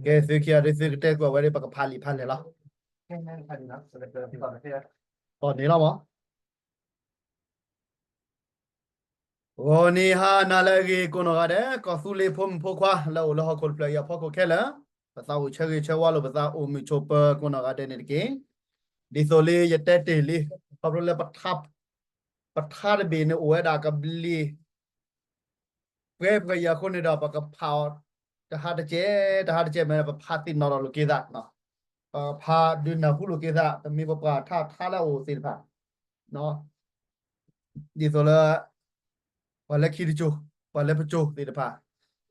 ကဲ သုခံဂၤဒ်သုကတဲကွၢ်ဝဲဒ် ပကဖးလံာ်ဖးလဲၢ်လီၤ. တီၢ်န့ၣ်လီၤမး. ဂီၤနံၤဟါနၤလၢအဂ့ၤ ကိးနီၢ်ဂၤဒဲး ကီၢ်သူလ့ၤဖိမုၣ်ဖိခွါ လၢအအိၣ်လၢဟီၣ်ခိၣ်တဖျၢၣ်အံၤအဖီခိၣ်ခဲလၢာ်, ပသးအိၣ်ဆၢဂ့ၤဆၢဝါလိာ်ပသး အိၣ်မုာ်ဆိးပၢၤ ကိးနီၢ်ဂၤဒဲးန့ၣ်တက့ၢ်. ဒ်သိးလံ ယတဲတ့ၢ်လံ, ခီဖျိလၢ ပထါတဘ့ၣ်န့ၣ်အိၣ်ဝဲဒၣ်ကဘျံး ပှဲၤပှဲၤအံၤအဃိန့ၣ်ဒီး ပကဖးအီၤ တဟါတကဲး တဟါတကဲးမ့ၢ် ပဖးသ့ၣ်နီၣ်ထီၣ်လိာ်က့ၤသး, ပဖးဒုးနၢ်ဟူလိာ်က့ၤသး ပမ့ၢ်ပပှၤထါ ထါလၢအအိၣ်သ့ၣ်တဖၣ်, ဒ်သိးလၢ ပှၤလၢခံတစိၤ ပှၤလၢပစိၤသ့ၣ်တဖၣ်,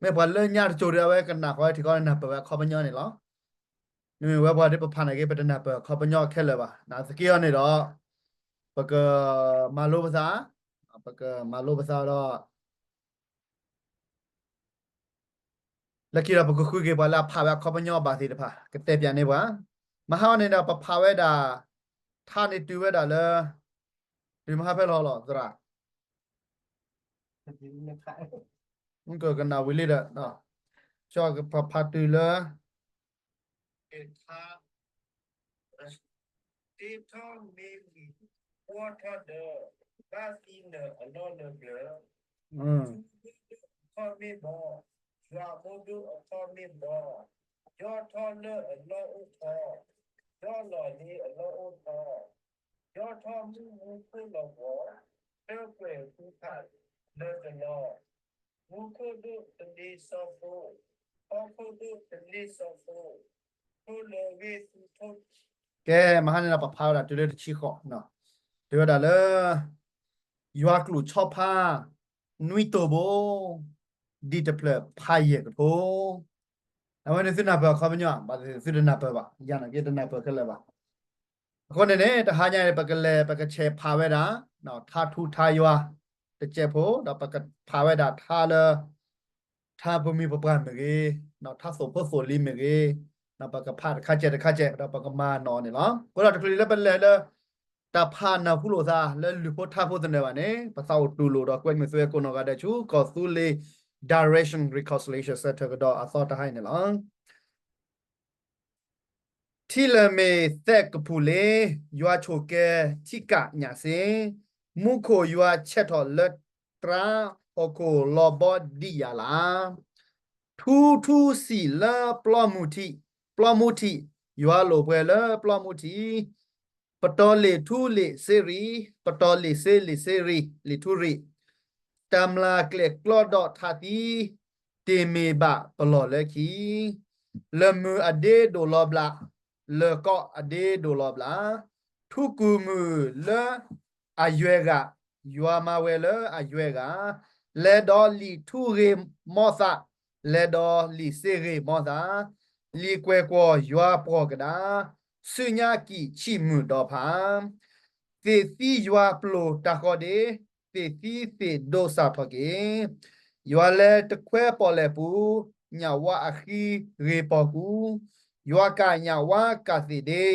မ့ၢ်ပှၤလၢညါတစိၤဒီး အဝဲကနၣ်ဃီထံကီၢ် နၢ်ပၢၢ်ဝဲအခီပညီန့ၣ်လီၤ. မ့မ့ၢ်ဝဲပှၤဒ်ပဖးန့ၣ်က့ၤ ပတနၢ်ပၢၢ်အခီပညီခဲလၢာ်ဘၣ်. နာ်သက့အီၤန့ၣ်ဒီး ပကမၤလိပသး, ပကမၤလိပသးဒီး လၢခံဒီး ပကဃုက့ၤပှၤလၢအဖးဝဲအခီပညီဘၣ်သ့ၣ်တဖၣ် ကတဲပၠးန့ၢ်ပှၤ. မဟါအံၤန့ၣ်ဒီး ပဖးဝဲဒၣ် ထါန့ၣ်တုၤဝဲဒၣ်လၢ တုၤမဟါဖဲလဲၣ်လီၤ သရၣ်, ကကနၣ်ဝံၤလံဒီး ကဖးတုၤလၢ တ့ထီၣ်မ့ၢ်ဝံၤ ဘှီထီၣ်ဒီး ဘၣ်သံနၢၤအလီၢ်လၢပျၢၤ, ထူဒိၣ်ဒိၣ်အခီၣ်မ့ၢ်ဘီ, ယွၤဖိဒိၣ်အခီၣ်မ့ၢ်ဘီ, ယီၢ်ထီၣ်လၢအလီၢ်အိၣ်ထီ, ယီၢ်လီၤလၢအလီၢ်အိၣ်ထီ, ယီၢ်ထီၣ်မုၢ်မူခိၣ်လီၤဘီ, တၢ်ကွဲၤဃုဖးလၢတလီၢ်, မူခိၣ်ဒိၣ်တလ့ၣ်စီၤဖိ, ဟီၣ်ခိၣ်ဒိၣ်တလ့ၣ်စီၤဖိ, ထိၣ်လၢဂ့ၢ်သူထိၣ် ကဲ မဟါန့ၣ်ဒီး ပဖးဝဲဒၣ်တုၤလၢတဆံဃိး, တဲဝဲဒၣ်လၢ ယွၤကျိာ်ဆီဖါ နွံတိၢ်ဘိ, ဒ်တဖျၢၣ်ဖးယဲၢ်ကထိ, အဝဲန့ၣ်သုနၢ်ပၢၢ်အခီပညီ, ဘၣ်သ့ၣ်သုတနၢ်ပၢၢ်ဘၣ်, ယၤနာ်က့တနၢ်ပၢၢ်ခဲလၢာ်ဘၣ်. အဃိန့ၣ်န့ၣ် တဟါညါအံၤ ပကလဲၤ ပကဆဲးဖးဝဲဒၣ် ထါထူထါယွၤ တစဲးဖိ ဒီးပကဖးဝဲဒၣ်ထါလၢ ထါပမိၢ်ပပှၢ်မ့ၢ်ဂ့ၤ, ထါသိၣ်ဖိသိၣ်လံၤမ့ၢ်ဂ့ၤ, ပကဖးတခါစဲးတခါစဲး ဒီးပကမၤနီၣ်န့ၣ်လီၤ. အဃိဒီးတချုးလၢပလဲၤလၢ တၢ်ဖးနၢ်ဟူလိာ်သးလၢလုၢ်ဖိထါဖိသနၢၣ်ဘၣ်န့ၣ် ပသးအိၣ်တူၢ်လိာ်ဒီးကွဲမုာ်သုဝဲကိးနီၢ်ဂၤဒဲးဆူ ကီၢ်သူလ့ၤ Direction Reconciliation Center ကဒီးအသီတဟါအံၤန့ၣ်လီၤ. ထံလၢာ်မ့ၢ်သဲးကပူၤလ့ၤ, ယွၤဆိၣ်ကဲထံကၣ်ညၣ်စ့, မူခိၣ်ယွၤဆဲးထီၣ်လၢတြါ, ဟီၣ်ခိၣ်လီၤဘီဒံးယၤလး. ထူထူဆံးလၢပျီမူထံး, ပျီမူထံး, ယွၤလိာ်ပှဲၤလၢပျီမူထံး, ပတီၢ်လ့ၣ်ထူလ့ၣ်စ့ရံၣ်, ပတီၢ်လ့ၣ်စ့လ့ၣ်စ့ရံၣ်, လ့ၣ်ထူရံၣ်, တၢ်မျၢ်ကျဲၣ်ကျီဒီးထးသံ, တ့ၢ်မ့ၢ်ဘၣ်ပလီၢ်လၢခံ, လၢၢ်မုၢ်အဒ့ဒိၣ်လီၤဘျး, လၢၢ်ကီအဒ့ဒိၣ်လီၤဘျး, ထူကူၣ်မုၢ်လၢအယွဲၢ်ဂၤ, ယွၤမၤဝဲလၢအယွဲၢ်ဂၤ, လဲၤဒီးလံာ်ထူဂ့ၤမီသး, လဲၤဒီးလံာ်စ့ဂ့ၤမီသး, လံာ်ကွဲၢ်ကွီၢ်ယွၤပှီၢ်ကဒါ, ဆူညါကံၣ်ဆံၣ်မုၢ်ဒီဖး, သ့ၣ်သံယွၤပျိာ်တၢ်ဃီဒ့, သ့ၣ်သံသ့ၣ်ဒိးစၢ်ထီၣ်က့ၤ, ယွၤလဲၤတခွဲပီၣ်လဲၣ်ပူၤ, ညၣ်ဝါအဃံဂ့ၤပီၢ်ကူ, ယွၤကၣ်ညၣ်ဝါကၣ်သ့ၣ်ဒ့,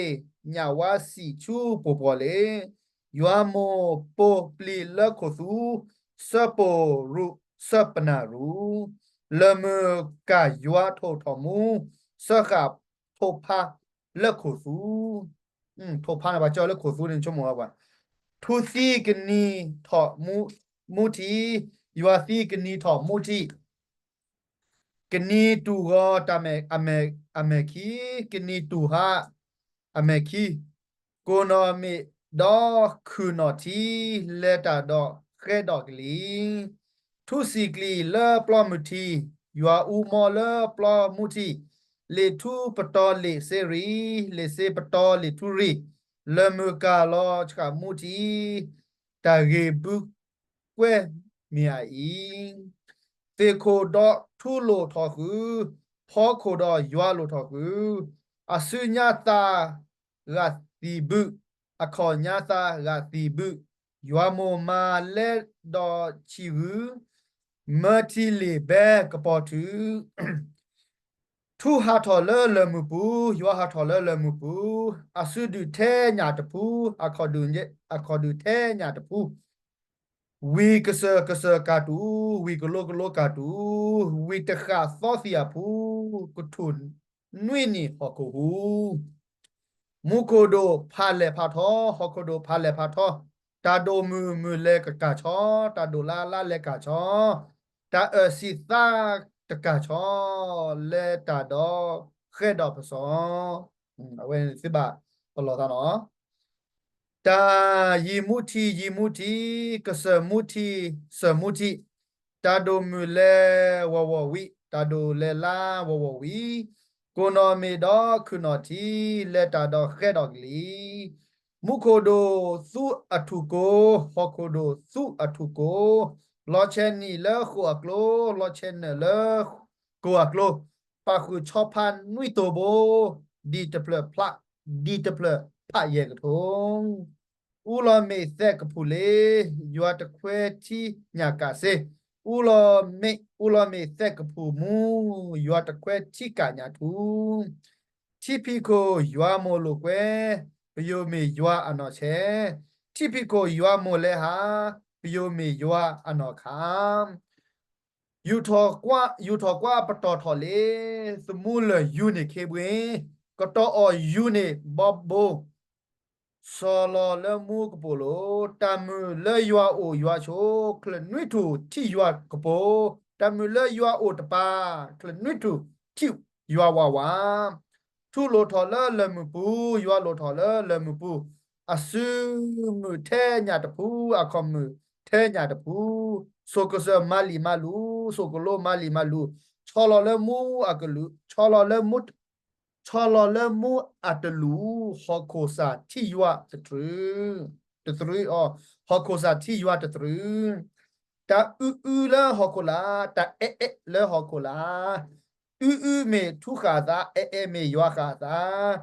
ညၣ်ဝါစံၣ်ဆူပှီၢ်ပှီၢ်လ့ၤ, ယွၤမိၢ်ပိာ်ပျံၤလၢခိၣ်သူ, စၢပိာ်ရူးစၢပနၢ်ရူး, လၢၢ်မုၢ်ကၣ်ယွၤထိၣ်ထီၣ်မူ, စၢဃာ်ထိၣ်ဖးလၢခိၣ်သူ, ထိၣ်ဖးန့ၣ် ပှၤကၢလၢခိၣ်သူန့ၣ် ဆိကမိၣ်ဝဲပှၤ, ထူသံကနံၤထီၣ်မူ, မူထံး, ယွၤသံကနံၤထီၣ်မူထံး, ကနံၤတူၢ်ဂီၤတၢ်မဲာ်, အမဲာ်, အမဲာ်ခံ, ကနံၤတူၢ်ဟါအမဲာ်ခံ, ကိးနီၢ်မ့ၣ်ဒီးခုၣ်နီၢ်ထံ, လဲၤတၢ်ဒီးဃဲဒီးကလံၤ, ထူစံာ်ကျံၤလၢပျီမုၢ်ထံး, ယွၤအူမီလၢပျီမူထံး, လ့ၣ်ထူပတီၢ်လ့ၣ်စ့ရံၣ်, လ့ၣ်စ့ပတီၢ်လ့ၣ်ထူရံၣ်, လၢၢ်မုၢ်ကၣ်လီၤဆှၣ်မူထံး, တၢ်ဂ့ၢ်ဘုကွဲမ့ၢ်အအံၤ, သ့ၣ်ခိၣ်ဒီးထူလိာ်ထီၣ်ဃုာ်, ဖီခိၣ်ဒီးယွၤလိာ်ထီၣ်ဃုာ်, အစုညါသးဂာ်သံၣ်ဘု, အခီၣ်ညါသးဂာ်သံၣ်ဘု, ယွၤမိၢ်မၤလဲဒီးဆံၣ်ဂုၢ်, မၢထံလ့ၣ်ဘဲကပီၤထုး ထူဟးထီၣ်လၢလၢၢ်မုၢ်ပူၤ, ယွၤဟးထီၣ်လၢလၢၢ်မုၢ်ပူၤ, အစုဒုၣ်ထဲညၣ်တဖု, အခီၣ်ဒုၣ်, အခီၣ်ဒုၣ်ထဲညၣ်တဖု, ဝံၤကစၢၢ်ကစၢၢ်ကၢ်တူာ်, ဝံၤကလိကလိကၢ်တူာ်, ဝံၤတဃၣ်သီသံၣ်အဖူ, ကထူၣ်နွံနံၣ်ဟီၣ်ခိၣ်ဟူး, မူခိၣ်ဒိၣ်ဖးလဲၢ်ဖးထီ, ဟီၣ်ခိၣ်ဒိၣ်ဖးလဲၢ်ဖးထီ, တၢ်ဒိၣ်မုၢ်မုၢ်လဲၤကကၢ်ဆီ, တၢ်ဒိၣ်လါလါလဲၤကၢ်ဆီ, တၢ်အၢၣ်စံးသးတကၢ်ဆီ, လဲၤတၢ်ဒီးဃဲဒီးပစီၤ, အဝဲန့ၣ်သုဘၣ်ပလီၢ်သးနီၤ တၢ်ယံာ်မူထံယံာ်မူထံ, ကစၢၢ်မူထံစၢၢ်မူထံ, တၢ်ဒိၣ်မုၢ်လဲၤဝီၤဝီၤဝံၤ, တၢ်ဒိၣ်လဲၤလါဝီၤဝီၤဝံၤ, ကိးနီၢ်မ့ၢ်ဒီးခုၣ်နီၢ်ထံ, လဲၤတၢ်ဒီးဃဲဒီးကလံၤ, မူခိၣ်ဒိၣ်သူအထူၣ်ကိၤ, ဟီၣ်ခိၣ်ဒိၣ်သူအထူၣ်ကိၤ, လီၤဆဲးနံၣ်လၢဃိာ်အကျိၤ, လီၤဆဲးနၢၣ်လၢကိၤအကျိၤ, ပာ်ဃုာ်ဆီဖါနွံတိၢ်ဘိ, ဒ်တဖျၢၣ်ဖး, ဒ်တဖျၢၣ်ဖးယဲၢ်ကထိ အူလီၤမ့ၢ်သဲးကဖူၣ်လ့ၤ, ယွၤတခွဲထံညၣ်ကးစ့, အူလီၤမ့ၢ်, အူလီၤမ့ၢ်သဲးကဖူၣ်မူ, ယွၤတခွဲထံကးညၣ်ထူ, ထံဖံးခိၣ်ယွၤမိၢ်လိာ်ကွဲ, ပယိၤမ့ၢ်ယွၤအနီၢ်ဆဲး, ထံဖံးခိၣ်ယွၤမိၢ်လဲဟး, ပယိၤမ့ၢ်ယွၤအနီၢ်ခး ယူာ်ထီၣ်ကွၢ်, ယူာ်ထီၣ်ကွၢ်ပတီၢ်ထီၣ်လ့ၤ, သမူလၢၢ်ယူၤန့ၣ်ခ့ဘှ့, ကတီၢ်အီၣ်ယူၤန့ၣ်ဘီဘိ, စီၤလီၤလၢမူကပိာ်လိၤ, တၢ်မုာ်လၢယွၤအိၣ်ယွၤဆိး, ချၢၣ်နွံထူၣ်ထံၣ်ယွၤကပိာ်, တၢ်မုာ်လၢယွၤအိၣ်တပၤ, ချၢၣ်နွံထူၣ်ထံၣ်ယွၤဝးဝး ထူလိာ်ထီၣ်လၢလၢၢ်မုၢ်ပူၤ, ယွၤလိာ်ထီၣ်လၢလၢၢ်မုၢ်ပူၤ, အစုမုၢ်ထဲညၣ်တဖု, အခီၣ်မုၢ်ထဲညၣ်တဖု, စိၤကစၢၢ်မၤလံာ်မၤလူၤ, စိၤကလိမၤလံာ်မၤလူၤ, ဆီလီၤလၢမူအကလူး, ဆီလီၤလၢမူ, ဆီလီၤလၢမူအတလူး, ဟီၣ်ခိၣ်စၢ်ထံၣ်ယွၤတတြူး, တတြူးအီၤ, ဟီၣ်ခိၣ်စၢ်ထံၣ်ယွၤတတြူး, တၢ်အုအုလၢဟီၣ်ခိၣ်လာ်, တၢ်အဲၣ်အဲၣ်လၢဟီၣ်ခိၣ်လာ်, အုအုမ့ၢ်ထူဃာ်အသး, အဲၣ်အဲၣ်မ့ၢ်ယွၤဃာ်အသး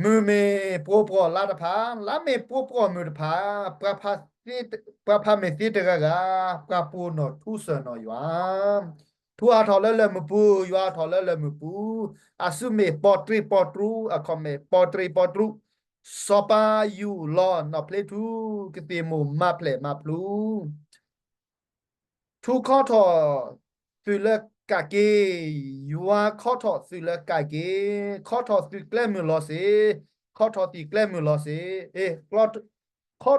မုၢ်မ့ၢ်ပှိၤပှီၢ်လါတဖၣ်, လါမ့ၢ်ပှိၤပှီၢ်မုၢ်တဖၣ်, ပှၤဖးမ့ၢ်သ့တဂၤဂၤ, ပှၤပိာ်နီၣ်ထူစၢၣ်နီၣ်ယွၤ, ထူအါထီၣ်လၢလၢၢ်မုၢ်ပူၤ, ယွၤအါထီၣ်လၢလၢၢ်မုၢ်ပူၤ, အစုမ့ၢ်ပီတြံပီတြူ, အခီၣ်မ့ၢ်ပီတြံပီတြူ, စီၤပၤယူၢ်လီၤနီၣ်ဖျ့ထူ, ကသ့ၣ်မိၢ်မၤဖျဲးမၤဖျူ ထူခီထီၣ်သုးလၢကးက့ၤ, ယွၤခီထီၣ်သုးလၢကးက့ၤ, ခီထီၣ်သုးကျဲမုၢ်လီၤစ့ၢ်, ခီထီၣ်သုးကျဲမုၢ်လီၤစ့ၢ်,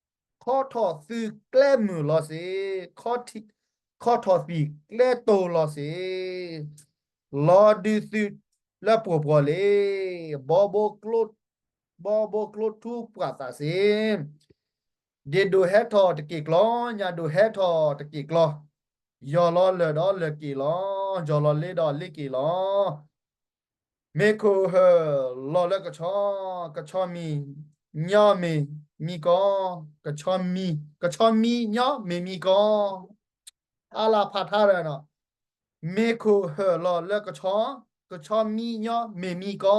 ခီထီၣ်, ခီထီၣ်သုးကျဲမုၢ်လီၤစ့ၢ်, ခီထီၣ်သုးကျဲတိၤလီၤစ့ၢ်, လီၤဒုးသုးလၢပှိၤပှီၢ်လ့ၤ, ဘီဘိကျိ, ဘီဘိကျိထူပှၤသးစ့ၢ် ဒ့ၣ်ဒိၣ်ဟဲထီၣ်တက့ၢ်ကျီ, ညၣ်ဒိၣ်ဟဲထီၣ်တက့ၢ်ကျီ, ယီၢ်လီၤလၢၢ်ဒီးလၢၢ်က့ၤလီၤ, ယီၢ်လီၤလ့ဒီးလ့က့ၤလီၤ, မ့ၢ်ခိၣ်ဟၢၣ်လီၤလၢကဆီ, ကဆီမံၤညီမ့ၢ်မံကီ, ကဆီမံၤ, ကဆီမံၤညီမ့ၢ်မံကီ, အါလၢဖးထါဒီးနီၤ မ့ၢ်ခိၣ်ဟၢၣ်လီၤလၢကဆီ, ကဆီမံညီမ့ၢ်မံကီ,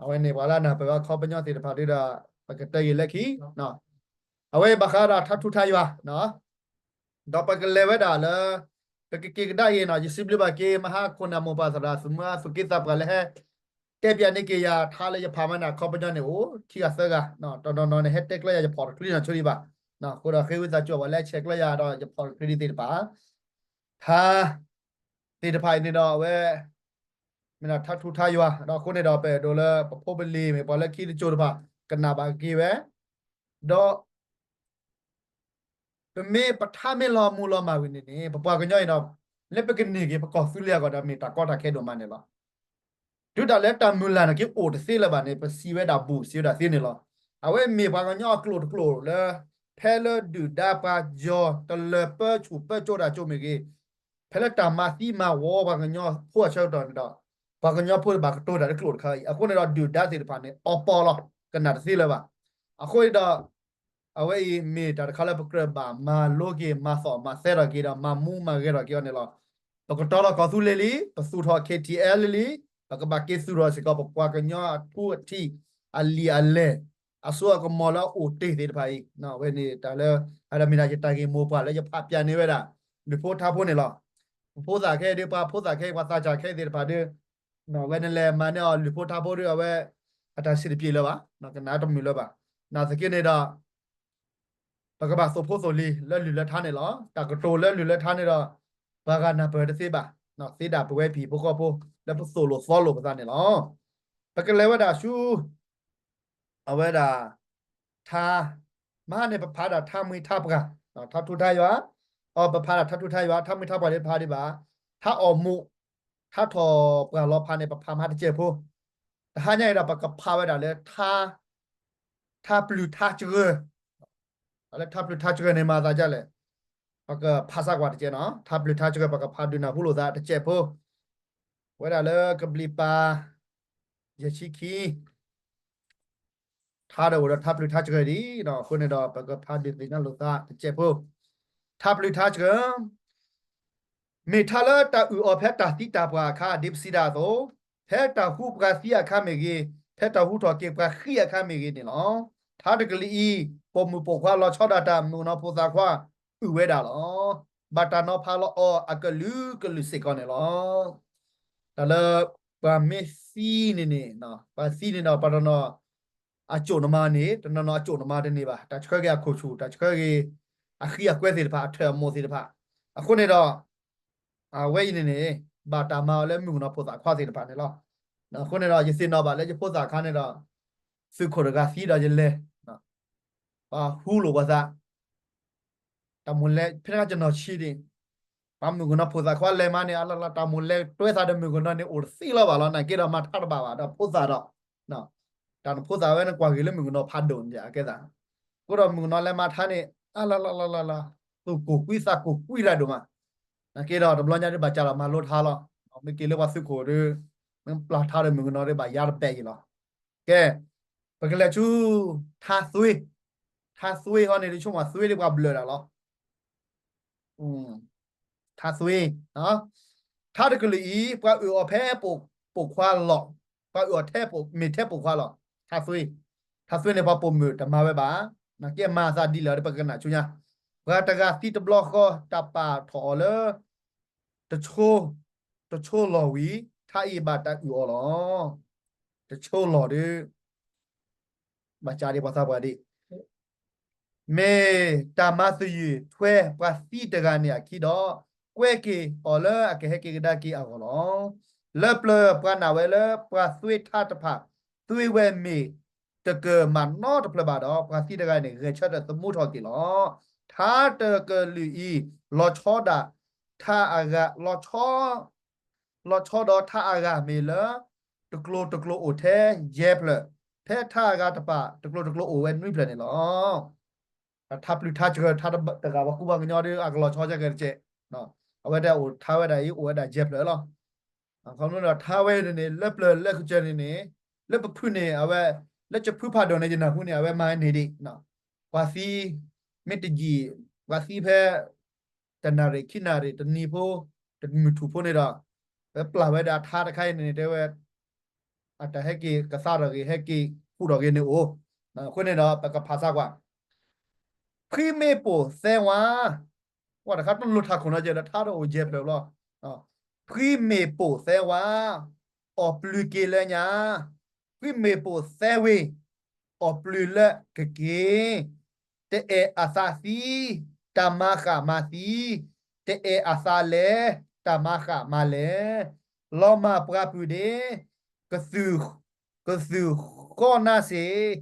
အဝဲန့ၣ်ပှၤလၢနၢ်ပၢၢ်အခီပညီသ့ၣ်တဖၣ်ဒုဒီး ပကတဲဂ့ၤလၢခံ, အဝဲဘၣ်ဃးဒီးထါထူထါယွၤ, ဒီးပကလဲၤဝဲဒၣ်လၢ ပကက့ၤကဒါအံၤနီၤ ယစံးဘျုးဘၣ်က့ၤ မဟါခိၣ်နၢ်မိၢ်ပၢ်သရၣ် သူၣ်မုာ်အသူၣ်က့သးပှၢ်လၢဟဲ တဲပၠးန့ၢ်က့ၤယၤထါလၢယဖးမၤန့ၣ် အခီပညီန့ၣ်အိၣ်ခံဂၤသၢဂၤ, တနီၤနီၤန့ၣ် ဟဲတဲကျၢၤယၤ ယဖီၣ်တချုးနီၢ်ဆိဒံးဘၣ်, အဃိဒီးဃ့ဝံသးစူၤပှၤလၢဆဲးကျၢၤယၤဒီးယဖီၣ်တချုးဒံးသ့ၣ်တဖၣ် ထါသ့ၣ်တဖၣ်အံၤန့ၣ်ဒီးအဝဲ မ့ၢ်ဒၣ်ထါထူထါယွၤ, ဒီးအဃိန့ၣ်ဒီးပအဲၣ်ဒိးလၢပဖိပလံၤမ့ၢ်ပှၤလၢခံတစိၤတဖၣ် ကနၣ်ဘၣ်က့ၤဝဲ, ဒီး ပမ့ၢ်ပထါမ့ၢ်လီၤမူလီၤမၢ်ဝံၤန့ၣ်န့ၣ် ပပှၤကညီအံၤဒီး လၢပကန့ၢ်က့ၤပကီၢ်သူလ့ၤအဂီၢ်ဒီးမ့ၢ်တၢ်ကီတၢ်ခဲဒိၣ်မးန့ၣ်လီၤ. တုၤဒၣ်လၢတၢ်မုၢ်လၢ်န့ၣ်က့ၤအိၣ်တသ့လၢၤဘၣ်န့ၣ် ပစံးဝဲဒၣ်ဘူးစံးဝဲဒၣ်သ့န့ၣ်လီၤ. အဝဲမ့ၢ်ပှၤကညီအကျိာ်တကျိာ်လၢ ဖဲလၢဒုၣ်ဒါပှၤယီၤတလၢၤပၢဆူၣ်ပၢကၠိတၢ်ကၠိမ့ၢ်ဂ့ၤ, ဖဲလၢတၢ်မၤသံမၤဝီပှၤကညီဖိအဆၢကတီၢ်န့ၣ်ဒီး ပှၤကညီဖိတဘၣ်ကတိၤတၢ်လၢကျိာ်တခါအံၤ, အဃိန့ၣ်ဒီးဒုၣ်ဒါသ့ၣ်တဖၣ်န့ၣ် အီပီလီၤ, ကနၣ်တသ့လၢၤဘၣ်. အဃိန့ၣ်ဒီး အဝဲအံၤမ့ၢ်တၢ်တခါလၢပကြၢးဘၣ်မၤလိက့ၤ မၤသီၣ်မၤသဲထီၣ်က့ၤဒီး မၤမူမၤဂဲၤထီၣ်က့ၤအီၤန့ၣ်လီၤ. ပကတီၤလီၤကီၢ်သူလ့ၤလံ, ပသူၣ်ထီၣ် ခ့ထံအဲလံ, ပကဘၣ်က့ၤသူၣ်ထီၣ်စ့ၢ်ကီး ပပှၤကညီအထူအထံး အလံာ်အလဲၢ် အစိအကမီၤလၢအအိၣ်တ့ၢ်သ့ၣ်တဖၣ်အံၤ, အဝဲန့ၣ်တၢ်လၢ အဝဲမ့ၢ်ဒၣ်ယတၢ်ဂ့ၢ်မိၢ်ပှၢ်လၢယဖးပၠးန့ၢ်ဝဲဒၣ် လုၢ်ဖိထါဖိန့ၣ်လီၤ. ပဖိသၣ်ခဲအံၤဒီး ပှၤဖိသၣ်ခဲအံၤ ပှၤသးစၢ်ခဲအံၤသ့ၣ်တဖၣ်ဒီး အဝဲန့ၣ်လဲၤမၤန့ၢ်အီၤလုၢ်ဖိထါဖိဒီး အဝဲအတၢ်စံးတပျ့ၤလၢၤဘၣ်, ကနၣ်တမုာ်လၢၤဘၣ်. နာ်သက့န့ၣ်ဒီး ပကဘၣ်သိၣ်ဖိသိၣ်လံၤလၢလုၢ်လၢထါန့ၣ်လီၤ. တၢ်ကတိၤလၢလုၢ်လၢထါန့ၣ်ဒီး ပှၤဂၤနၢ်ပၢၢ်တသ့ဘၣ်, သ့ဒၣ်ပဝဲပဟံၣ်ဖိဃီဖိ လၢပသိၣ်လိသီလိပသးန့ၣ်လီၤ. ပကလဲၤဝဲဒၣ်ဆူ အဝဲဒၣ် ထါ, မဟါန့ၣ် ပဖးဒၣ်ထါမှံထါပှၢ်, ထါထူထါယွၤ, အ ပဖးဒၣ်ထါထူထါယွၤ, ထါမှံထါပှၢ်ဒ်ပဖးဒံးဘၣ်, ထါအီၣ်မူး, ထါထီၣ်ပှၢ်လီၤဖးန့ၣ် ပဖးမဟါတစဲးဖိ, တဟါညါအံၤဒီး ပကဖးဝဲဒၣ်လၢ ထါပျုၤထါစှၢၤ, လၢထါပျုၤထါစှၢၤန့ၣ်မၤသးဒ်လဲၣ်, ပကဖးစၢ်ကွၢ်တစဲးနီၤ, ထါပျုၤထါစှၢၤ ပကဖးဒုးနၢ်ဟူလိာ်သးတစဲးဖိ, ဝဲဒၣ်လၢကဘျံးပၤ ယဲၢ်ဆံခံ ထါဒီးအိၣ်ဒီးထါပျုၤထါစှၢၤဒံး, အဃိန့ၣ်ဒီး ပကဖးဒုးသ့ၣ်ညါလိာ်သးတစဲးဖိ, ထါပျုၤထါစှၢၤ မ့ၢ်ထါလၢတၢ်အုၣ်အီၤဖဲတၢ်သံတၢ်ပှၢ်အခါ ဒ်ပစံးဒၣ်အသိး, ဖဲတၢ်ဟူပှၤသံအခါမ့ၢ်ဂ့ၤ, ဖဲတၢ်ဟူထီၣ်က့ၤပှၤဃံအခါမ့ၢ်ဂ့ၤန့ၣ်လီၤ. ထါတကလုာ်အံၤ ပိာ်မုၣ်ပိာ်ခွါလီၤဆီဒၣ်တၢ် မုၣ်ကနီၤဖိသၣ်ခွါအုၣ်ဝဲဒၣ်လီၤ. ဘၣ်တၢ်နီၤဖးလီၤအီၤအကလုာ်ကလုာ်စ့ၢ်ကီးန့ၣ်လီၤ. တၢ်လၢပှၤမ့ၢ်သံန့ၣ်န့ၣ်, ပှၤသံန့ၣ်ဒီး ပှၤတနီၤအစိၣ်နမၤန့ၣ်, တနီၤနီၤအစိၣ်နမၤတန့ၢ်ဘၣ်, တၢ်ဆှၢက့ၤအခိၣ်ဆူၣ်, တၢ်ဆှၢက့ၤအဃံအကွဲသ့ၣ်တဖၣ်, အထၢၣ်အမိၣ်သ့ၣ်တဖၣ်, အဃိန့ၣ်ဒီး အဝဲအံၤန့ၣ်န့ၣ် ဘၣ်တၢ်မၤအီၤလၢမုၣ်ကနီၤဖိသၣ်ခွါသ့ၣ်တဖၣ်န့ၣ်လီၤ. အဃိန့ၣ်ဒီး ယသ့ၣ်နီၣ်ဘၣ်လၢယဖိသၣ်ခါန့ၣ်ဒီး သုးခိၣ်တဂၤသံဒီးယလဲၤ, ပှၤဟူလိာ်ပှၤသး, တၢ်မိၣ်လဲၤ ဖဲန့ၣ်ကနီၤဆံးဒံး, ပှၤမုၣ်ကနီၤဖိသၣ်ခွါလဲၤမးန့ၣ် အလီၤလီၤ တၢ်မိၣ်လဲၤတွဲသးဒီးမုၣ်ကနီၤန့ၣ် အိၣ်တသ့လီၤဘၣ်လီၤ. နာ်က့ဒီးမၤထါတဘၣ်ဘၣ်ဒီးဖိသၣ်ဒီး တၢ်နဖိသၣ်ဝဲန့ၣ် ကွၢ်ဂ့ၤလၢမုၣ်ကနီၤဖးဒိၣ်န့ၣ် အကဲသး, အဃိဒီးမုၣ်ကနီၤလဲၤမၤထါန့ၣ် အလီၤလီၤလီၤလီၤလီၤ သူၣ်ကိၢ်ကွံသးကိၢ်ကွံတၢ်ဒိၣ်မး, နာ်က့ဒီး တဘျီညါဒ်ဘၣ်စးဒီးမၤလိထါလီၤ. မ့ၢ်က့ၤလၢပှၤသုးခိၣ်ဒီး မ့ၢ်ပျၢ်ထါဒီးမုၣ်ကနီၤဒ်ဘၣ်ယါတပဲာ်အံၤလီၤ. ကဲ, ပကလဲၤဆူ ထါသွ့, ထါသွ့ဟီန့ၣ် တဆိကမိၣ်သွ့ဒ်ပှၤဘျၢၣ်ဒၣ်လီၤ. ထါသွ့, ထါတကလုာ်အံၤ ပှၤအုၣ်အီၤဖဲပိာ်ခွါလီၤ, ပှၤအုၣ်အီၤထဲမ့ၢ်ထဲပိာ်ခွါလီၤ. ထါသွ့, ထါသွ့န့ၣ် ပှၤပိာ်မုၣ်တမၤဝဲဘၣ်, နာ်က့မၤသးဒ်လဲၣ်ဒီး ပကနၣ်ဆူညါ, ပှၤတဂၤသံတဘျီဃီ တၢ်ပာ်ထီၣ်အီၤလၢ တဆိ, တဆိလီၢ်ဝံၤ ထါအံၤဘၣ်တၢ်အုၣ်အီၤလီၤ. တဆိလီၢ်ဒီး ဘၣ်ကးဒံးပှၤသးပှၢ်ဒံး, မ့ၢ်တၢ်မၤသယုၢ်ထွဲပှၤသံတဂၤန့ၣ်အခံဒီး, ကွဲက့ၤအီၤလၢအကဟဲက့ၤကဒါက့ၤအဂီၢ်လီၤ. လၢပျၢၤပှၤနာ်ဝဲလၢပှၤသွ့ထါတဖၣ် သွ့ဝဲမ့ၢ်တကၢၢ်မးနီတဖျၢၣ်ဘၣ်ဒီး ပှၤသံတဂၤန့ၣ် ဂဲၤဆၢထၢၣ်သမူထီၣ်က့ၤလီၤ. ထါတကလုာ်အံၤ လီၤဆီဒၣ် ထါအဂၤ, လီၤဆီဒီးထါအဂၤမ့ၢ်လၢ တကျိၤတကျိၤအိၣ်ထဲယဲၢ်ဖျၢၣ်, ဖဲထါအဂၤတဖၣ် တကျိၤတကျိၤအိၣ်ဝဲနွံဖျၢၣ်န့ၣ်လီၤ. ထါပျုၤထါစှၢၤ ထါတဂၤပှၤကူပှၤကညီဒီး အကလီၤဆီကဲကဲတကဲး, အဝဲဒၣ်အိၣ်ထါဝဲဒၣ်အံၤ အိၣ်ဝဲဒၣ်ယဲၢ်ဖျၢၣ်လီၤ. အခီပညီဒီးထါဝဲန့ၣ်န့ၣ် လၢပျၢၤလၢကစၢၢ်န့ၣ်န့ၣ်, လၢပဖုၣ်န့ၣ် အဝဲ, လၢကဖုဖးဒိၣ်န့ၣ် ယနၢ်ဟူန့ၣ် အဝဲမၤန့ၢ်ဒံး, ပှၤသံ, မ့ၢ်တယံာ်, ပှၤသံဖဲ တနၣ်ရံၣ်ခံနၣ်ရံၣ် တနံၤဖိ, တမုၢ်ထူၣ်ဖိန့ၣ်ဒီး, ပပျၢ်ဝဲဒၣ်အထါတခါအံၤန့ၣ် တဲဝဲ, အတၢ်ဟဲက့ၤကသါထီၣ်ဂ့ၤ ဟဲက့ၤဃူထီၣ်ဂ့ၤန့ၣ်အိၣ်, အဃိန့ၣ်ဒီး ပကဖးစၢ်ကွၢ် ဖှံမ့ၢ်ပိာ်သဲဝါ, ကွၢ်တခါတလိၣ်ထးခိၣ်နီၤ ယဲဒီးထါတအိၣ်ယဲၢ်ဖျၢၣ်ဘျီ, ဖှံမ့ၢ်ပိာ်သဲဝါ, အီၣ်ပျုၤက့ၤလၢညါ, ဖှံမ့ၢ်ပိာ်သဲဝ့ၢ်, အီၣ်ပျုၤလၢကက့ၤ, တအဲၣ်အသးသံ, တၢ်မၤဃၣ်မၤသံ, တအဲၣ်အသးလဲၣ်, တၢ်မၤဃၣ်မၤလဲၣ်, လီၤမၢ်ပှၤပုၢ်ဒ့, ကသူၣ်, ကသူၣ်ဃီနါစ့ၢ်,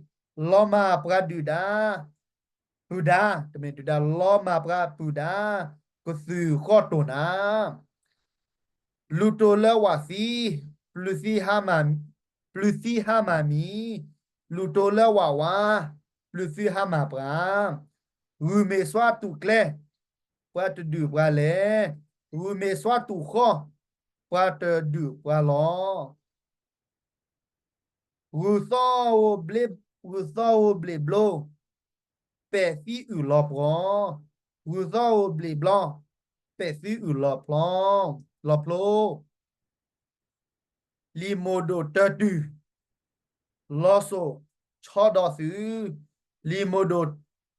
လီၤမၢ်ပှၤဒုၣ်ဒါ, ပုၢ်ဒါ, တမ့ၢ်ဒုၣ်ဒါ, လီၤမၢ်ပှၤပုၢ်ဒါ, ကသူၣ်ဃီတိၢ်နၤ, လူၤတိၢ်လၢဝၣ်သံ, ပျုၤသံဟါမၢ်, ပျုၤသံဟါမၢ်မံၤ, လူၤတိၢ်လၢဝၣ်ဝါ, ပျုၤသံဟါမၢ်ပှၤ, ဂုၢ်မ့ၢ်စွါတူၢ်ကျဲ, ပှၤတဒုၣ်ပှၤလဲၣ်, ဂုၢ်မ့ၢ်စွါတူၢ်ဃီ, ပှၤတဒုၣ်ပှၤလီၤ. ဂုၢ်သီ, ဂုၢ်သီဧိၤဘျ့းဘျိ, ပဲာ်သံအုၣ်လီၤပှီၤ, ဂုၢ်သီဧိၤဘျ့းဘျီ, ပဲာ်သံအုၣ်လီၤဖျီ, လီၤဖျိ, လံာ်မိၢ်ဒိၣ်တၢ်တုၤ, လီၤစိာ်ဆီဒီးသုး, လံာ်မိၢ်ဒိၣ်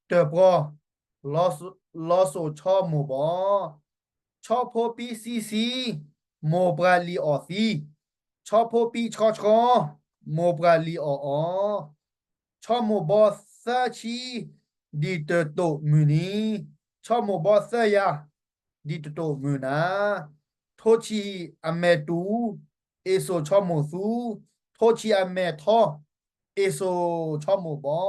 တၢ်ပှီၤ, လီၤစိာ်ဆီမိၢ်ဘီ, ဆီဖိပံဆံဆံ, မိၢ်ပှၢ်လံာ်အီၣ်သံ, ဆီဖိပံဆီဆီ, မိၢ်ပှၢ်လံာ်အီၣ်အီ, ဆီမိၢ်ဘီသၢဆံ, ဒ်တတိာ်မုၢ်နံၤ, ဆီမိၣ်ဘီသၢယၤ, ဒ်တတိာ်မုၢ်နၤ, ထိဆံးအမဲာ်တူၢ်, အ့စိာ်ဆီမိၣ်သူ, ထိဆံးအမဲာ်ထီ, အ့စိာ်ဆီမိၣ်ဘီ,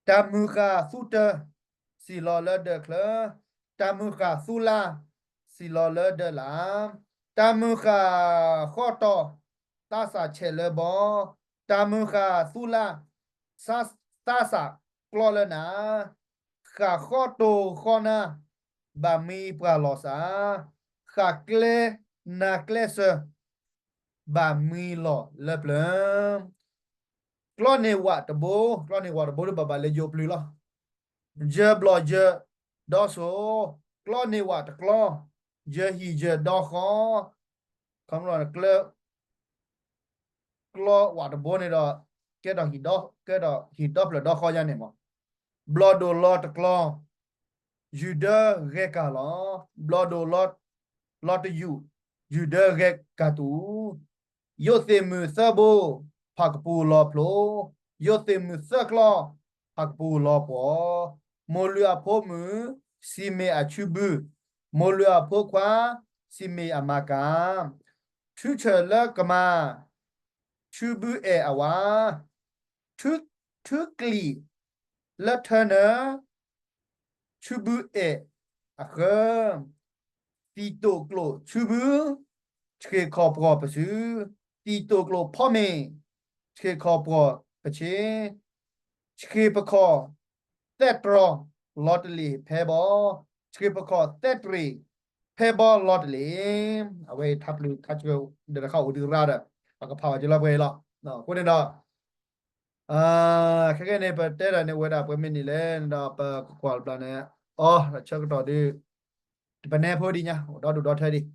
တၢ်မုၢ်ဃၢ်သူတၢ်, စံၣ်လီၤလၢဒၢးချၢ, တၢ်မုၢ်ဃၢ်သူလါ, စံၣ်လီၤလၢဒၢးလါ, တၢ်မုၢ်ဃၢ်ဃီတီၢ်, သးစၢ်ဆဲးလၢဘီ, တၢ်မုၢ်ဃၢ်သူလါ, သးစၢ်ကျီလၢနၤ, ဃၢ်ဃီတိၢ်ဃီနါ, ဘၣ်မံပှၢ်လီၤစၢ်, ဃၢ်ကျဲနါကျဲစၢၤ, ဘၣ်မံလီၤလၢပျၢၤ. ကျီန့ၢ်ဝးတဘိ, ကျီန့ၢ်ဝးတဘိဒီးဘၣ်ဘၣ်လၢယိၤပျုၤလီၤ. ယၢၤဘျီၣ်ယၢၤဒီစိၤ, ကျီန့ၢ်ဝးတကျီ, ယၢၤဟံၣ်ယၢၤဒီဃီ, ခီမီကျၢ ကျီဝးတဘိန့ၣ်ဒီး ကဲထီၣ်ဟံၣ်ဒီ, ကဲထီၣ်ဟံၣ်ဒီဖျၢၣ်ဒီဃီယါန့ၣ်မး, ဘျီၣ်ဒိၣ်လီၤတကျီ, ယူၢ်ဒၢဂဲၤကၢ်လီၤ, ဘျီၣ်ဒိၣ်လီၤတယူၢ်, ယူၢ်ဒၢဂဲၤကၢ်တူၢ်, ယိးသ့ၣ်မုၣ်သၢဘိ, ဖၣ်ကပူၤလီၤဖျိ, ယိးသ့ၣ်မုၣ်သၢကျီ, ဖၣ်ကပူၤလီၤပှီၤ, မိၢ်လုၢ်အဖိမုၣ်, စံမ့ၢ်အဆူဘု, မိၢ်လုၢ်အဖိခွါ, စံမ့ၢ်အမါကၤ, ထုဆၢၣ်လၢကမၤ, ဆူဘုအဲၣ်အဝၤ, ထု, ထုကလံၣ်လၢထၢနၢ, ဆူဘုအဲၣ်အဃၢ, သံၣ်တိာ်ကျိာ်ဆူဘု, ဆှ့ၣ်ခီၣ်ပှီၢ်ပစု, သံၣ်တိာ်ကျိာ်ဖီမ့ၢ်, ဆှ့ၣ်ခီၣ်ပှီၢ်ပဆ့, ဆှ့ၣ်ပခီၣ်သဲးတြီၤလီၤတလ့ၣ်ဖဲဘီ, ဆှ့ၣ်ပခီၣ်သဲးတြီၤဖဲဘီလီၤတလ့ၣ်. အဝဲအံၤထါပျုၢ်ထါစှၤဒီးတခါအိၣ်ဒံးရၣ်ဒီး ပကဖးဝဲက့ၤလီၤပှဲၤအံၤလီၤ. အဃိန့ၣ်ဒီး ခဲကနံၣ်န့ၣ် ပတဲတၢ်န့ၣ် အိၣ်ဝဲဒၣ်ပှဲၤမံးနံးလဲၣ်န့ၣ်ဒီး ပကကွၢ်တဘျီန့ၣ် အီၤ ဆၢကတီၢ်ဒီး တပနဲဖိဒံးညါ အိၣ်ဒီဒူၣ်ဒီထၢဒံး.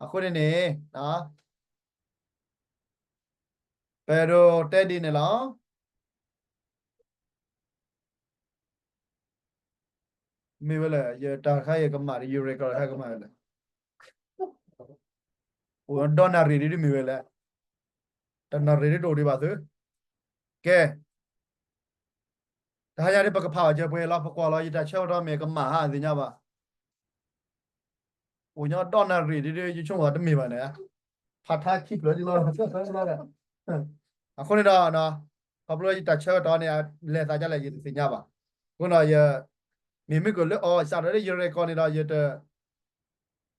အဃိန့ၣ်န့ၣ် ပအဲၣ်ဒိးတဲဒ်န့ၣ်လီၤ. မ့ၢ်ဝဲလဲၣ်, ယတၢ်တခါယကမၣ်ဒီး ယ record တခါကမၣ်ဝဲလဲၣ်. အိၣ်ဒီနၣ်ရံၣ်ဒ်ဒ်မ့ၢ်ဝဲလဲၣ်. တနၣ်ရံၣ်ဒ်တအိၣ်ဒံးဘၣ်သု. ကဲ, တဟါညါဒ်ပကဖးအီၤကဲပှဲၤလီၤ, ပကွၢ်လီၤ ယတၢ်ဆၢကတီၢ်မ့ၢ်ကမၣ်ဟါအသ့ၣ်ညါဘၣ်. အိၣ်ညီဒီနၣ်ရံၣ်ဒ်ဒ် ယဆိကမိၣ်တမ့ၢ်ဘၣ်န့ၣ်, ဖးထါခံဖျၢၣ်ဒ်လီၤ. အဃိန့ၣ်ဒီး ခီဖျိယတၢ်ဆၢကတီၢ်န့ၣ် လဲၤသးဒ်လဲၣ် ယတသ့ၣ်ညါဘၣ်. အဃိဒီး မ့မ့ၢ်ကလၢအီၤ စးထီၣ်လၢယ record န့ၣ်ဒီး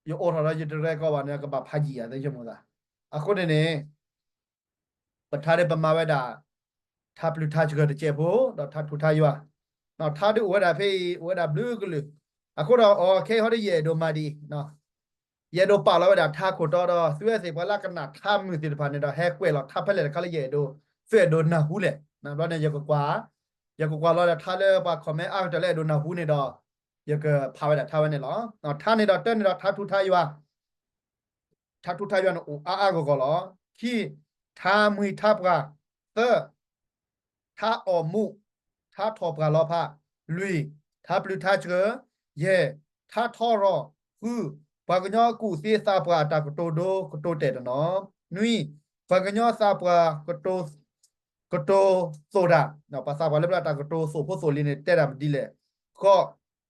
ယအိးထီၣ်ဒီးယတ record ဘၣ်န့ၣ် ကဘၣ်ဖးယံာ်ဧါ သ့ဆိကမိၣ်သး. အဃိန့ၣ်န့ၣ် ပထါဒ်ပမၤဝဲဒၣ် ထါပျုၢ်ထါစှၤတစဲးဖိ ဒီးထါထူထါယွၤ, ထါဒ်အိၣ်ဝဲဒၣ်ဖဲအံၤ အိၣ်ဝဲဒၣ်ဘျုးကလုာ်. အဃိဒီး အခဲအံၤဟီဒ်ယအဲၣ်ဒိးမၤဒ်အံၤ, ယအဲၣ်ဒိးပာ်လီၤဝဲဒၣ်ထါခိၣ်တီဒီး သုဝဲသ့ၣ်ပှၤလၢကနၣ်ထါမုၢ်သ့ၣ်တဖၣ်န့ၣ်ဒီး ဟဲကွဲးလီၤထါဖဲလဲၣ်တခါလၢယအဲၣ်ဒိး သုအဲၣ်ဒိးနၢ်ဟူလဲၣ်. ဘျီန့ၣ် ယကကွၢ်, ယကကွၢ်လီၤဒီးထါလၢပှၤ comment အါကတၢၢ်လၢအဲၣ်ဒိးနၢ်ဟူန့ၣ်ဒီး ယကဖးဝဲဒၣ်ထါဝဲန့ၣ်လီၤ. ထါန့ၣ်ဒီး တၢန့ၣ်ဒီးထါထူထါယွၤ, ထါထူထါယွၤန့ၣ်အိၣ်အါအါဂီၢ်ဂီၢ်လီၤ. ခံ, ထါမှံထါပှၢ်, သၢ, ထါအီၣ်မူး, ထါထီၣ်ပှၢ်လီၤဖး, လွံၢ်, ထါပျုၢ်ထါစှၤ, ယဲၢ်, ထါထီရီၣ်, ဃု, ပှၤကညီကူၣ်သ့သးပှၢ်အတၢ်ကတိၤဒိကတိၤတဲာ်တနီၤ, နွံ, ပှၤကညီသးပှၢ် ကတိၤသိၣ်တၢ်, ပှၤသးပှၢ်လၢပျၢၤတၢ်ကတိၤသိၣ်ဖိသိၣ်လံၤန့ၣ် တဲတၢ်မနုၤလဲၣ်. ဃိး,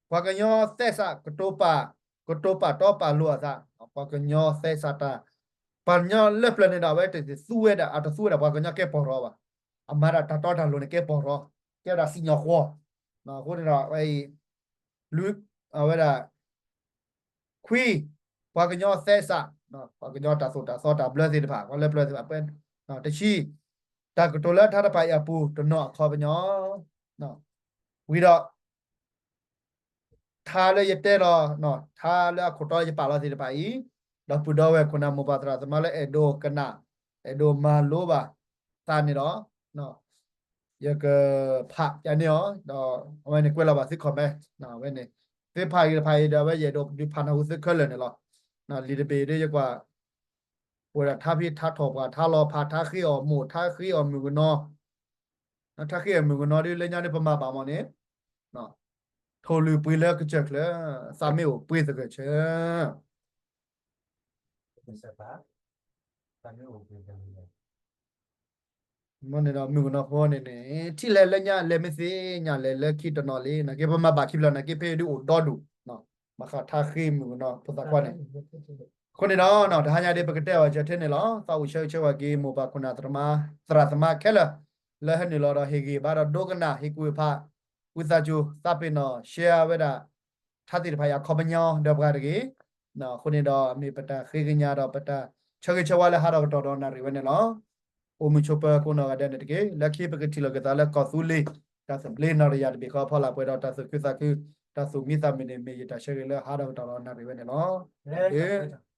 ပှၤကညီသဲစးကတိၤပာ်, ကတိၤပာ်တီပာ်လိၤအသး, ပှၤကညီသဲစးတၢ်, ပှၤကညီလၢပျၢၤန့ၣ်ဒီး အဝဲတသူဝဲဒၣ် အတသူဝဲဒၣ်ပှၤကညီကဲပီၢ်ရီဘၣ်. အမၤတၢ်တၢ်တီတၢ်လိၤန့ၣ်ကဲပီၢ်ရီ, ကဲဝဲဒၣ်စံၣ်ညီၣ်ဃီ, အဃိန့ၣ်ဒီး အဝဲအံၤ လွံၢ်, အဝဲဒၣ် ခွံ, ပှၤကညီသဲစး, ပှၤကညီတၢ်သိၣ်တၢ်သီတၢ်ဘျၢသ့ၣ်တဖၣ် ပှၤလၢပျၢၤသ့ၣ်တဖၣ်, တဆံ, တၢ်ကတိၤလၢထါတဖၣ်အံၤအပူၤ တနီၤအခီပညီ, ဝံၤဒီး ထါလၢယတဲလီၤ, ထါလၢအခိၣ်တီယပာ်လီၤသ့ၣ်တဖၣ်အံၤ, ဒီးပုၢ်ဒီဝဲၢ်ခိၣ်နၢ်မိၢ်ပၢ်သရၣ်သမါလၢအဲၣ်ဒိးကနၣ်, အဲၣ်ဒိးမၤလိဘၣ်သးန့ၣ်ဒီး ယကဖးပျးန့ၢ်အီၤ, ဒီးအဝဲန့ၣ်ကွဲးလီၤဘၣ်သု comment, အဝဲန့ၣ် သုဖးဂ့ၤတဖးဂ့ၤဒီး အဝဲယအဲၣ်ဒိးဒုးဖးနၢ်ဟူသုခဲလၢာ်န့ၣ်လီၤ. လံာ်တဘ့ၣ်ဒ်ယကွၢ် အိၣ်ဝဲဒၣ်ထါဖံးထါထီၣ်ပှၢ် ထါလီၤဖး ထါဃ့အီၣ်မိၢ် ထါဃ့အီၣ်မုၣ်ကနီၤ, ထါဃ့အီၣ်မုၣ်ကနီၤဒ်လၢညါဒ်ပမၤဘၣ်မးန့ၣ်, ထိၣ်လွံၢ်ပှ့ၤလၢကစၢၢ်ချၢ, သးမ့ၢ်အိၣ်ပှ့ၤသဂၢၢ်ဆၢ သးမ့ၢ်အိၣ်ပှ့ၤသဂၢၢ် မ့ၢ်န့ၣ်ဒီးမုၣ်ကနီၤဖိန့ၣ်န့ၣ် ထံၣ်လဲၤလၢညါလဲၤမ့ၢ်သ့ၣ်ညါလဲၤလၢခံတနီၤလံ နာ်က့ပမၤဘၣ်ခံဖျၢၣ်နာ်က့ဖဲဒုးအိၣ်ဒီဒူၣ်, ဘၣ်ဃးထါဃ့မုၣ်ကနီၤဖိသၣ်ခွါန့ၣ်, အဃိန့ၣ်ဒီး တဟါညါဒ်ပကတဲအီၤကဲထဲန့ၣ်လီၤ. သးအိၣ်ဆၢဂ့ၤဆၢဝါက့ၤ မိၢ်ပၢ်ခိၣ်နၢ်သရၣ်သမါခဲလၢာ် လၢဟဲနုာ်လီၤဒီးဟ့ၣ်ဂံၢ်ဘါဒီးဒိကနၣ်ဟ့ၣ်ကူၣ်ဖး ဝံသးစူၤ သးပ့ၤနီၣ် share ဝဲဒၣ် ထါသ့ၣ်တဖၣ်အံၤအခီပညီဒီးပှၤတဂ့ၤ. အဃိန့ၣ်ဒီး မ့ၢ်ပတၢ်ဃ့ကညးဒီးပတၢ်ဆၢဂ့ၤဆၢဝါလၢဟးထီၣ်ကတီၢ်ဒီးနၣ်ရံၣ်ဝဲန့ၣ်လီၤ. အိၣ်မုာ်ဆိးပၢၤကိးနီၢ်ဂၤဒဲးန့ၣ်တက့ၢ်. လၢခံပကထံၣ်လိာ်က့ၤသးလၢကီၢ်သူလ့ၤ တၢ်သဘျ့နီၣ်တယၢ်တဘ့ၣ်ဃီအဖီလာ်ပှဲၤဒီးတၢ်သူၣ်ခုသးခု တၢ်သူၣ်မံသးမုာ်န့ၣ် မ့ၢ်ယတၢ်ဆၢဂ့ၤလၢဟးထီၣ်ကတီၢ်ဒီးနၣ်ရံၣ်ဝဲန့ၣ်လီၤ.